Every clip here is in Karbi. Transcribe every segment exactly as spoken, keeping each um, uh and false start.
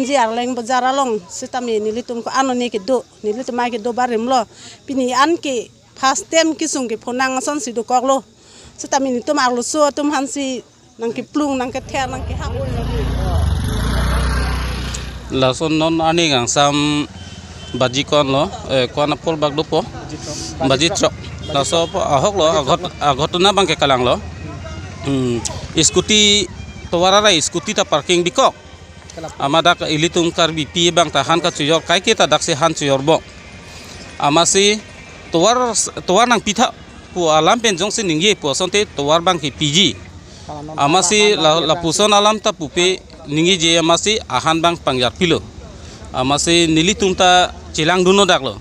Ji Arleng Bazar along sitame nelitum ko-an one kedo, nelitum mai kedo barim lo. Pini an ke first time kesung kephonang asonsi dokoklo. Sitame nelitum arloso atum aphansi nangkeplung, nangkether, nangkehap. Lason non ani kangsam baji ko-an lo, eh, ko-an apor bak dopo. Baji throk. Laso ahok lo, agot, agot na abang ke kalang lo. Hmm. Scooty, tovar arai scooty ta parking bikok. Amat dak ilitum Karbipi abang ta han kachojor, kaike ta daksi han chojor bo. Amatsi tovar, tovar nangpitha pu alam pen jongsi ningje pu asonte tovar abang kepiji. Amatsi la, lapuson alam ta pupe ningjeje amatsi ahan abang pangjar pilo. Amatsi nelitum ta chelang dunno dak lo.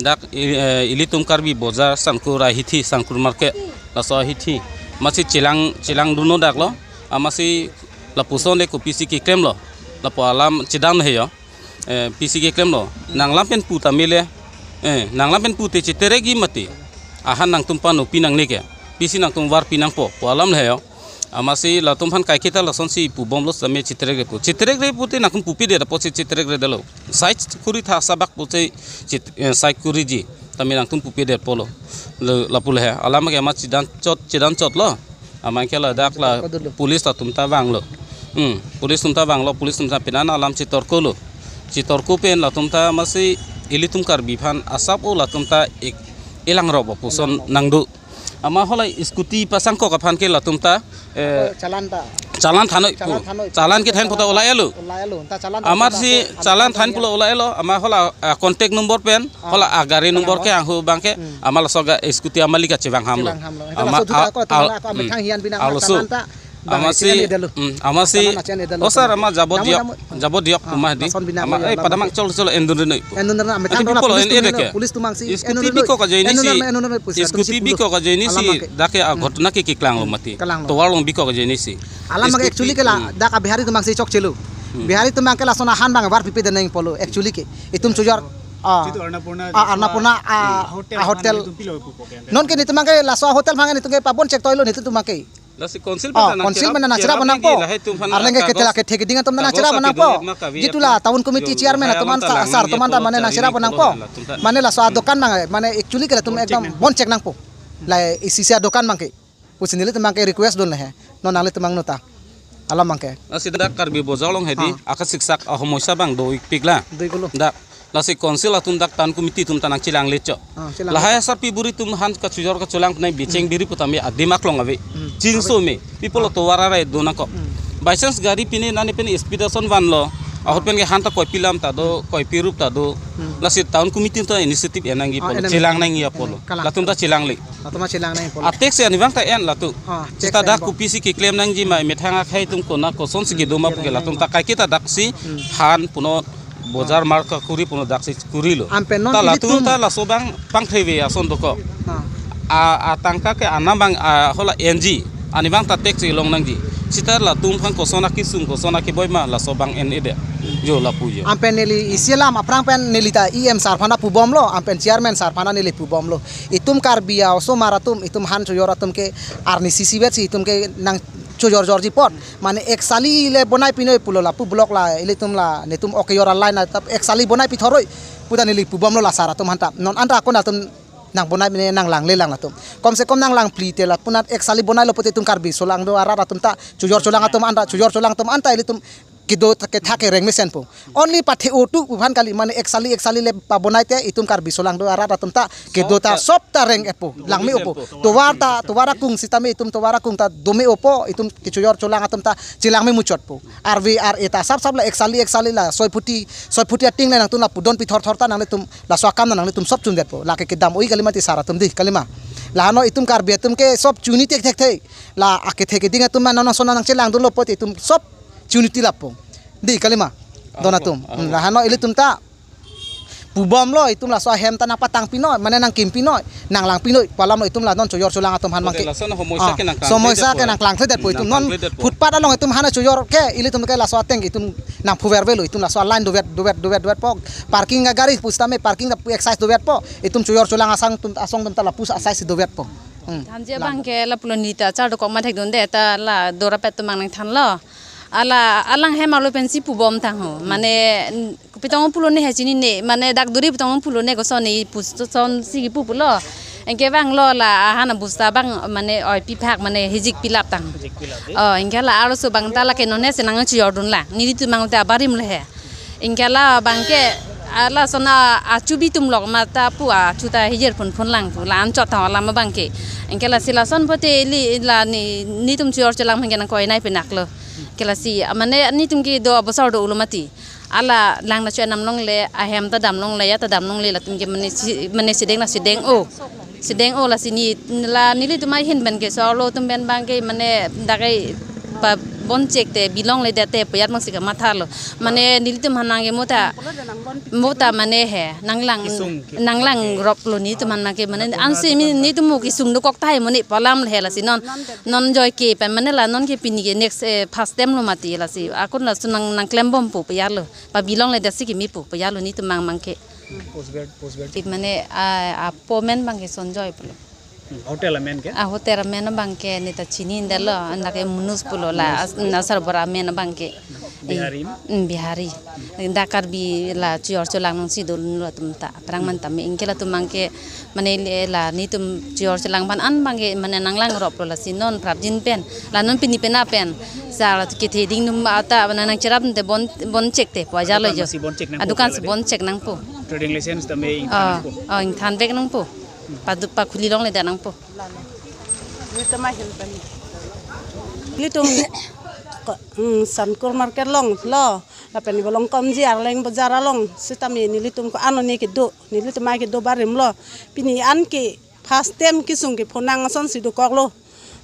Dak i-, eh, ilitum Karbi Bazar Sangkur ahithi, Sangkur market, laso ahithi. Amatsi chelang, chelang dunno dak lo. Amatsi lapuson de kopisi keklem lo. Lapu alam chedam he yo. Eh, pisi keklem lo. Nanglam pen pu tame le. Eh, nanglam pen pu te cheterekji mati. Ahan nangtum panopi nangne ke. Pisi nangtum varpi nangpo. Pu alam le yo. Amatsi latum aphan kaike ta lasonsi pubomlo sitame cheterekre pu. Cheterekre pute nangtum pupedet apotsi cheterekredetlo. Side kuri tha sabak pute chet-, eh, side kuriji. Tame nangtum pupedetpo lo. Le, lapu le he. Alam ke amat chedan chot, chedan chot lo. Amat ke ladak la police atum ta vanglo. Hmm, police atum ta vanglo, police atum ta penan alam chetorkolo. Chetorko pen latum ta amatsi ilitum Karbi aphan asap o latum ta ik-, ilang rok puson nangdo. Amat halai scooty pasangkok aphan ke latum ta, eh, chalan ta. Chalan thanoi pu. Chalan thanoi. Chalan kethan puta ulai alo. Ulai alo. Ta chalan ta amatsi ta chalan than pulo ulai alo. Amat hala, ah, contact number pen, ah, hala agari number ke anghu abang ke, hmm, amat laso ga scooty amat lika chevang hamlo. Chevang hamlo. Amat laso duta al-, ako, al-, ako, hmm, amethang hian binang arloso. Chalan ta. Amatsi, hmm, amatsi, chalan achen edalo. Oh, sir, amat jabo diok, jabo diok, ah, puma di. Lason binang amat, eh, padamang chol chol endun noi. Endun na, amethang ati dola pipolo police en tum edeke. Police atum angsi scooty endun bikok aja ini endun si. Endun police scooty bikok aja ini si. Alam ke. Dak ke, ah, hmm, ghotona ke keklang lo mati. Keklang lo. Tovar along bikok aja ini si. Alam ke scooty, actually ke la, hmm, dak a Bihari atum angsi chokchelo. Hmm. Bihari atum ke lason ahan abang varpipe deneng pulo. Actually ke. Itum chojor. Ah. Situ Annapurna, ah, Annapurna, ah, hmm, hotel, ah, hotel. Itum pilo pupo ke. Non ke nelitum ke laso hotel abang nelitum ke pabon chek toilo nelitum ke. Lasi council, oh, pen council pen nangcherap nangpo. Lahai atum aphan arleng ke kagos, ketela kethe keding atum kagos nangcherap nangpo. Akidong ma kavi jitu la atum. Town committee chairman atum ta, sir atum ta mane nangcherap nangpo. Mane laso adokan abang, mane actually ke latum ekdom bon check nangpo. La isi isi adokan abang ke. Pusi nelitum abang ke request dun le he. Non nanglitum abang nota. Alam abang ke. Lasi dak Karbi Bazar along hedi, ah, akasiksak ahomoisa abang do-ikpik la. Do-iklo. Dak. Lasi council atum dak town committee atum ta nangchelangle chot. Ah, chelang. Lahai asarpi buri atum han kachojor kacholang penai becheng, hmm, biri putame adim aklong ave. Hmm. Chinso ave. Me. Pipolo, ah, tovar arai do nangkok. Hmm. By chance gari pine nane pen speed ason vanlo. Ahut pen ke han ta koipi lam ta do, koipi rup ta do. Hmm. Lasi town committee ta initiative en nangji, ah, pulo, en nangji, chelang nangji apotlo. Kalang. Latum ta chelangle. Latum ta chelang nangpo. A tax si ani abang ta en latum. Ah, seta tax dak en po. Kopisi keklem nangji ma, methang akhei atum konat kosonsi kedo ma puke latum ta kaike ta daksi, hmm, han puno bazar, ah, market kuri puno daksi kurilo. Ampen non ta ilitum latum ta laso abang pangtheve ason dokok. Ah. A, atangka ke anam abang, ah, hala enji. Ani abang ta tax si long nangji. Seta latum aphan koson akesung, koson akeboi ma laso abang en-edet. Jo lapu jo. Ampen neli isi alam aphrang pen neli ta E M sir aphan pubomlo, ampen chairman sir aphan neli pubomlo. Itum Karbi a-osomar atum, itum han chojor atum ke arnisi sibetsi itum ke nangchojor jorji apot. Mane ek sali le bonai pinoi pulo lapu block la, ilitum la, netum oke jor a-line ta ek sali bonai pithoroi. Puta neli pubomlo la sir atum aphan ta. Non anta akon atum nangbonai mene nanglangle lang latum. Kom se kom nanglang phli te lapu nat ek sali bonailo pute itum Karbi asolang do arat atum ta chojor cholang atum anta, chojor cholang atum anta ilitum kedo ta ketha kereng mesenpo. Only pathe-o tu aphan kali, mane ek sali ek sali le pabonai te itum Karbi asolang do arat atum ta kedo ta sop ta reng-etpo, langme-opo. Tovar ta, tovar akung sitame itum tovar akung ta dome-opo, itum kechojor cholang atum ta chelangme muchotpo. Arve ar-e ta sap sap la ek sali ek sali la soi phuti, soi phuti ating le nangtum la pudon pithor thor ta nanglitum laso akam nanglitum sop chundetpo. Lake kedam oi kalima ti sir atum di kalima. Lahano itum Karbi atum ke sop chuni tek thekthe. La akethe keding atum ma non ason nangchelang dunlo pute itum sop chuni ti lapo. Di kalima. Don atum. Ahok, ahok. Hmm, lahano ilitum ta pubomlo itum laso ahem ta nangpatang pinoi, mane nangkim pinoi, nanglang pinoi, pu alamlo itum la non chojor cholang atum aphan abang ke. Lason homoisa, ah, ke nangklang, somoisa ke nangklang thedetpo itum non. Nangklang thedetpo. Footpath along itum han chojor ke ilitum ke laso ateng itum nangphuvervelo itum laso a-line dovet, dovet, dovet, dovetpo. Parking agari pusitame parking ta excise dovetpo. Itum chojor cholang asong atum, asong atum ta lapu asai si dovetpo. Hmm. Thanji abang ke lapulo neli ta char dokok ma thekdunde ta la dorapet atum abang nangthanlo. Ala alang hem arlo pensi pubom tang ho. Mane, n-, pitong pulo ne he chinine, mane dak duri pitong pulo ne koson ne puson si kipu pulo. Anke vanglo la ahan abusta abang mane oi piphak mane hijik pilap tang. Hijik pilap, eh? Oh, anke la arloso abang ta lake non he si nangchijordun lang. Nelitum mang ta barim le he. Anke la abang ke ala sona achu bitum lok mata pu achu ta hijir phun phun lang pu la anchot tang alam abang ke. Anke lasi lason pote ili la ne, netum chijor chelang abang ke nangkoi nai penaklo. Anke lasi, mane netum ke do abosor do ulo mati. Ala lang na chu enam longle, ahem ta dam longle, ya ta dam longle, latum ke mane si, mane sideng na sideng o. Sideng o lasi ne, la nelitum ahin pen ke so arlo atum pen abang ke mane dak ke pabon chek te, bilong le det te, payat mang si kamatha lo. Mane nelitum aphan abang ke mota, mota mane he, nanglang, kesung ke, nanglang rop lo netum aphan abang ke mane ansi mi netum mo kesung dokok tahai mo ne pu alam le he lasi non, non joi ke pen mane la non ke pini ke next, eh, first time lo mati lasi. Akun laso nang, nangklem bompo payat lo. Pabilong le det si kimi pu payat lo netum mang abang ke. Post grad, post grad. Mane, a, apo amen abang ke Sonjoy pulo. Hmm, hotel amen ke? A hotel amen abang ke ne ta chini-det lo, andak ke Munus pulo la, as-, na sarbura amen abang ke. Bihari? Hmm, Bihari. Dak Karbi la chijor chelang nangsi dolo atum ta. Aphrang man tame anke latum abang ke mane le la netum chijor chelang aphan an abang ke mane nanglang rop lo lasi non prapjin pen. La non pini pen apen. Sa la kethe ding num ata mane nangcherap te bon, bon chek te pu ajalo jo. Adukan si bon chek nangpo. Adukan si bon chek nangpo. Trading license tame ingthan nangpo. Oh, ingthan vek nangpo. Padu pakhuli longle det nangpo. Nelitum ahin pen. Nelitum ko, hmm, Sankur market along lo. Lapen Volongkom G R Leng bazar along. Sitame nelitum ko-an ne kedo. Nelitum amei kedo barim lo. Pini an ke first time kesung kephonang asonsi dokok lo.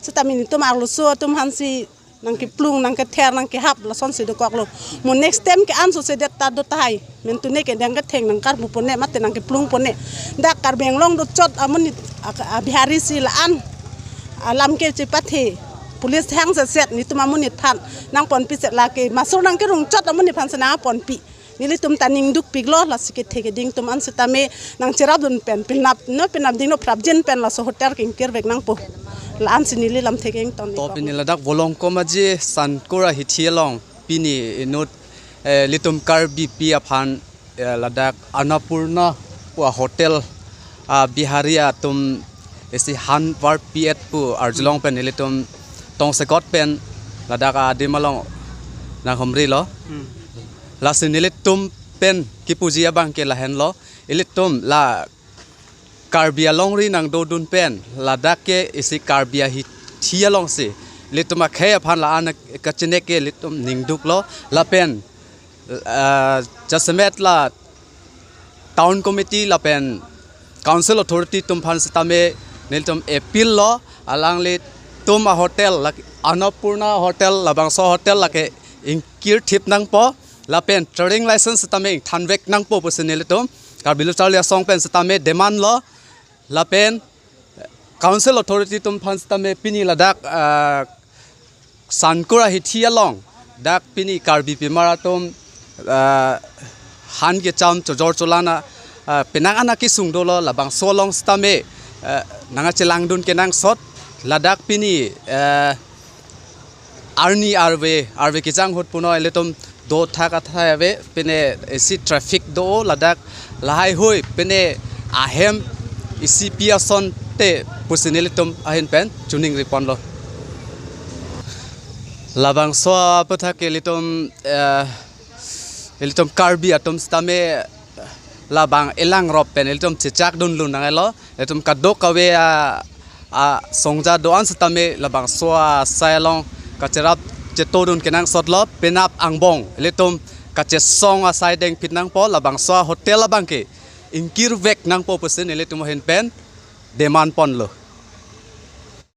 Sitame netum arloso atum aphan si nangkeplung, nangkether, nangkehap lasonsi dokok lo. Mo next time ke anso sedet ta do tahai. Mentune ke dang ketheng nangkarbu pone mate nangkeplung pone. Dak Karbi Anglong do chot amonit a, a Bihari si la-an alam ke chepathe. Police hang se set netum amonit aphan nangponpi set lake. Masur nangkerung chot amonit aphan si nangponpi. Nelitum ta ning dukpik lo, lasi kethe keding atum an sitame nangcherapdun pen, penap, no penap ding no prapjin pen laso hotel ke ingkir vek nangpo. La-an si neli lamthe ke ington. To neli pini ladak Volongkom aji Sankur ahithi along pini inut, eh, ilitum Karbipi aphan, eh, ladak Annapurna pu a hotel, ah, Bihari atum isi han varpi-et pu arjulong pen ilitum tongsekot pen ladak adim along nanghumri lo. Hmm. Lasi nelitum pen kipuji abang ke lahenlo. Ilitum la Karbi alongri nangdodun pen ladak ke isi Karbi ahithi alongsi ilitum akhei aphan la-an kachinek ke ilitum ning duklo. Lapen, ah, jasemet la town committee lapen council authority atum aphan sitame nelitum appeal lo, alanglitum a hotel lake Annapurna hotel labangso hotel lake ingkirthip nangpo lapen trading license sitame ingthan vek nangpo pusi nelitum Karbi Lo Charli Asong pen sitame demand lo lapen council authority atum aphan sitame pini ladak, ah, Sankur ahithi along dak pini Karbi pimar atum, ah, han kecham chojor cholana, ah, penang ana kesung dolo labangso along sitame, ah, nangchelangdun kenangsot ladak pini, ah, arni arve, arve kejang ahut puno ilitum dothak athai ave, pine isi traffic do ladak lahai hui, pine ahem isi pi asonte pusi nelitum ahin pen choningri ponlo. Labangso aputhak ke ilitum, eh, ilitum Karbi atum sitame labang elang rop pen ilitum chechakdunlun nanglo. Ilitum kadokave a, asongja do-an sitame labangso asai along kacherap chetodun kenangsotlo, penap angbong ilitum kachesong asai dengpit nangpo, labangso hotel abang ke ingkir vek nangpo pusi nelitum ahin pen demand ponlo.